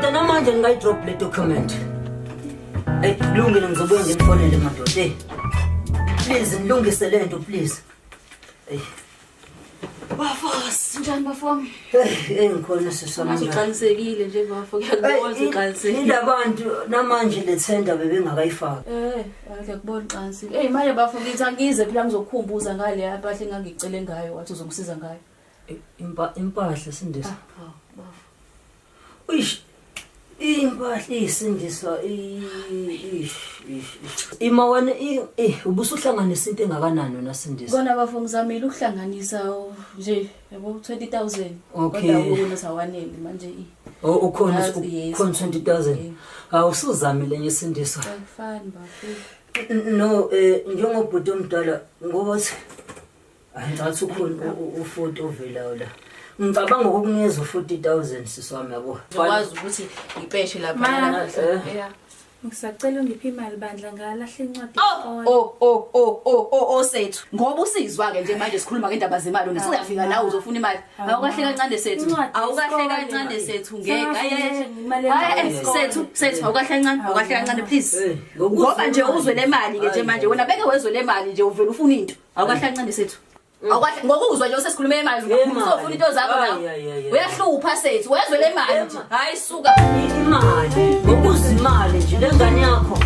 Madoda namanje ngingayidrop le document. Hey, kulungile ngizobuya ngimfonele madoda. Hey. Please nilungise lento please. Hey. Bafo, sinjani bafo? Hey, engikhona sisami. Ngathi uqinisekile nje bafo, ngiyakubona ukuthi uqinisekile. Ilabantu namanje le tender bebengakayifaki. Eh, ngiyakubona uqinisile. Hey, manje bafo ngithi angize phela ngizokukhumbuza ngale mpahla engangicele ngayo wathi uzongisiza ngayo. Impahla sindisa. Ah, bafo. Uish. Impahla isindiswa ish ish. Ima wena eh ubusuhlanganisa into engakanani wena sindiswa? Kona bafo ngizamile ukuhlanganisa nje yabo 20000. Okay. Kodwa ukona sawanele manje i. Oh ukhona Yazi, yes. ukhona 20000. Yeah. Awusuzamile nje sindiswa. Akufani bafo. No eh njengobhuti omdala ngoba Angicathi ukhona u-40 ovelayo la. Ngicabanga ukukunikeza u-40,000 sisi wami yabo. Ngikwazi ukuthi ngipeshe lapha. Ma. Eh. Yeah. Ngisacela ungiphe imali bandla ngalahla incwadi Oh yesikole. oh oh oh oh oh oh sethu. Ngoba usizwa ke nje manje sikhuluma ngendaba zemali wena singafika la uzofuna imali. Awukahle kancane sethu. Incwadi Awukahle yesikole. kancane sethu ngeke. Sengafuna Aye. nje imali Hayi yesikole. sethu sethu awukahle kancane awukahle kancane please. Eh, ngokuzwa Ngoba nje imali. uzwe le mali ke nje Hayi. manje wena beke wezwe le mali nje uvela ufuna into. Awukahle kancane sethu. Awukahle ngokuzwa nje usesikhulume imali Imali. usofuna into zakho Ayi, la. ayi, ayi, ayi. Uyahlupha sethu wezwe le mali nje. Hayi suka. Imali, ngokuzwa imali nje lengane yakho.